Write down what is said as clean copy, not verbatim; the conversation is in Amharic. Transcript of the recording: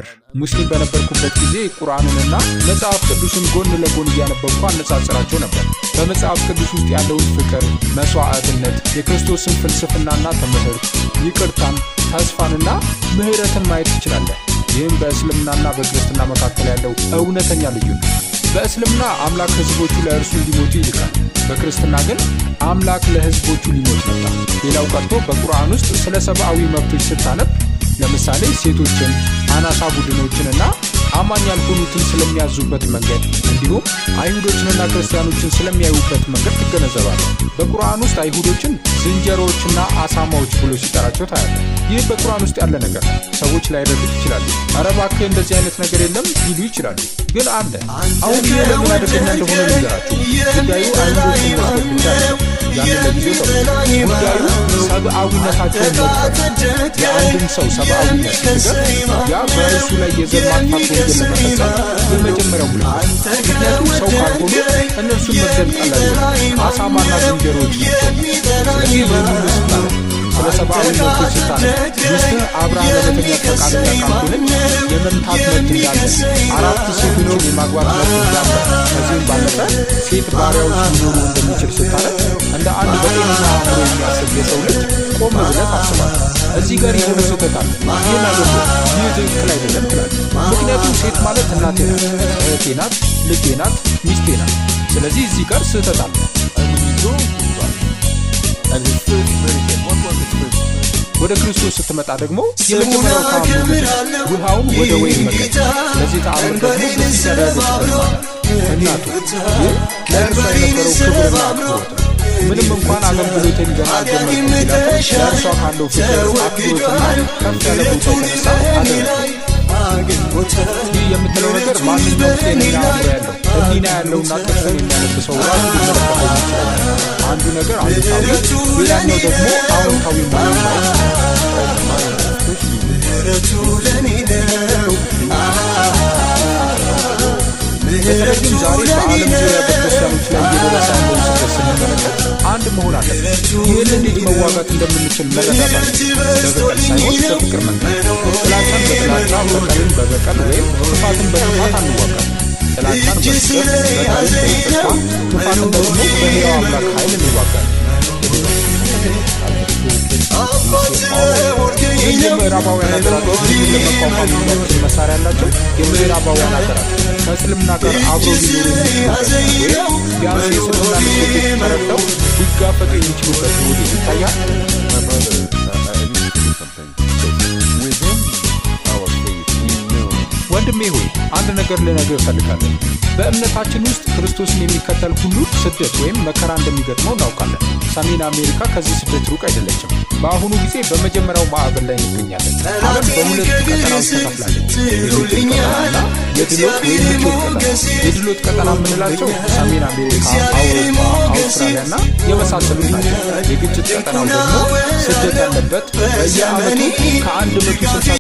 ነበር። ሙስሊም በነበርኩበት ጊዜ ቁርአንንና መጽሐፍ ቅዱስን ጎን ለጎን እያነበብኩ አነጻጽራቸው ነበር። በመጽሐፍ ቅዱስ ውስጥ ያለውን ፍቅር፣ መስዋዕትነት፣ የክርስቶስን ፍልስፍናና ትምህርት፣ ይቅርታን፣ ተስፋንና ምሕረትን ማየት ትችላለህ። ይህም በእስልምናና በክርስትና መካከል ያለው እውነተኛ ልዩነት። በእስልምና አምላክ ሕዝቦቹ ለእርሱ እንዲሞቱ ይልካል። በክርስትና ግን አምላክ ለሕዝቦቹ ሊሞት መጣ። ሌላው ቀርቶ በቁርአን ውስጥ ስለ ሰብአዊ መብቶች ስታነብ፣ ለምሳሌ ሴቶችን፣ አናሳ ቡድኖችንና አማኝ ያልሆኑትን ስለሚያዙበት መንገድ፣ እንዲሁም አይሁዶችንና ክርስቲያኖችን ስለሚያዩበት መንገድ ትገነዘባለህ። በቁርአን ውስጥ አይሁዶችን ዝንጀሮዎችና አሳማዎች ብሎ ሲጠራቸው ታያለህ። ይህ በቁርአን ውስጥ ያለ ነገር ነው። ሰዎች ላይረዱት ይችላሉ። "ኧረ እባክህ፣ እንደዚህ አይነት ነገር የለም" ሊሉ ይችላሉ። ግን አለ። አሁን ይህ ለምን አደገኛ እንደሆነ ልንገራችሁ። ጉዳዩ አይሁዶችን መስደብ ብቻ አይደለም። ያንን ለጊዜው ተውት። ጉዳዩ ሰብአዊነታቸውን መግፈፍ ነው። የአንድን ሰው ሰብአዊነት ስትገፍ ያ በእርሱ ላይ የዘር ማጥፋት ወንጀል ለመፈጸም የመጀመሪያው ምልክት ነው። ምክንያቱም ሰው ካልሆኑ እነርሱን መግደል ቀላል ይሆናል። አሳማና ዝንጀሮዎች ናቸው። ስለዚህ ይህን ሁሉ ስታነብ፣ ስለ ሰብአዊ መብቶች ስታነብ፣ ሚስትህ አብራህ ለመተኛት ፈቃደኛ ካልሆነች የመምታት መብት እንዳለ፣ አራት ሴቶችን የማግባት መብት እንዳለ፣ ከዚህም ባለፈ ሴት ባሪያዎች ሊኖሩ እንደሚችል ስታነብ፣ እንደ አንድ በጤነኛ አእምሮ የሚያስብ የሰው ልጅ ቆም ብለህ ታስባለህ። እዚህ ጋር የሆነ ስህተት አለ። ይህን አገር ይህ ትክክል አይደለም ትላለህ። ምክንያቱም ሴት ማለት እናቴ ናት፣ እህቴ ናት፣ ልጄ ናት፣ ሚስቴ ናት። ስለዚህ እዚህ ጋር ስህተት አለ። And when you go to Christ, and his first miracle, what was his first miracle? ወደ ክርስቶስ ስትመጣ ደግሞ የመጀመሪያው ተአምሩ ምንድን ነው? ውሃውን ወደ ወይን መቀየር። ስለዚህ ተአምር ደግሞ ግፊት ያደረገችበት ማለት እናቱ። ይህ ለእርሷ የነበረው ክብርና አክብሮት ነው። ምንም እንኳን አገልግሎቴን ገና አልጀመርኩም ቢላትም ለእርሷ ካለው ፍቅር፣ አክብሮትና ከፍ ያለ ቦታ የተነሳ አደረገ። ይህ የምትለው ነገር ማንኛውም ጤነኛ አእምሮ ያለው፣ ሕሊና ያለውና ጥቅሱን የሚያነብ ሰው ራሱ ሊመለከተው የሚችለው ነገር። አንዱ ነገር አሉታዊ፣ ሌላኛው ደግሞ አዎንታዊ መሆኑን ማየት ይችላል። Especially በተለይም ዛሬ በዓለም ዙሪያ በክርስቲያኖች ላይ እየደረሰ ያለውን ስደት ስንመለከት አንድ መሆን አለብን። ይህን እንዴት መዋጋት እንደምንችል መረዳት አለብን። በበቀል ሳይሆን በፍቅር መንገድ። ጥላቻን በጥላቻ፣ በቀልን በበቀል ወይም ክፋትን በክፋት አንዋጋም። ጥላቻን በፍቅር፣ በቀልን በይቅርታ፣ ክፋትን ደግሞ በሕያው አምላክ ኃይል እንዋጋለን። ይህ የምዕራባውያን ሀገራት ይህንን ለመቋቋም የሚያስችል መሳሪያ ያላቸው? የምዕራባውያን ሀገራት ከእስልምና ጋር አብሮ ሊኖሩ የሚችሉበት ወይም ቢያንስ የእስልምና እሴቶች ተረድተው ሊጋፈጡ የሚችሉበት ሞዴል ይታያል? My brother, I need to say something. Within our faith, we know ወንድሜ ሆይ፣ አንድ ነገር ልነግርህ እፈልጋለሁ። በእምነታችን ውስጥ ክርስቶስን የሚከተል ሁሉ ስደት ወይም መከራ እንደሚገጥመው እናውቃለን። ሰሜን አሜሪካ ከዚህ ስደት ሩቅ አይደለችም። በአሁኑ ጊዜ በመጀመሪያው ማዕበል ላይ እንገኛለን። ዓለም በሁለት ቀጠናዎች ተከፍላለች። የግጭት ቀጠናና የድሎት ወይም ምቾት ቀጠና። የድሎት ቀጠና የምንላቸው ሰሜን አሜሪካ፣ አውሮፓ፣ አውስትራሊያና የመሳሰሉት ናቸው። የግጭት ቀጠናው ደግሞ ስደት ያለበት፣ በየዓመቱ ከ160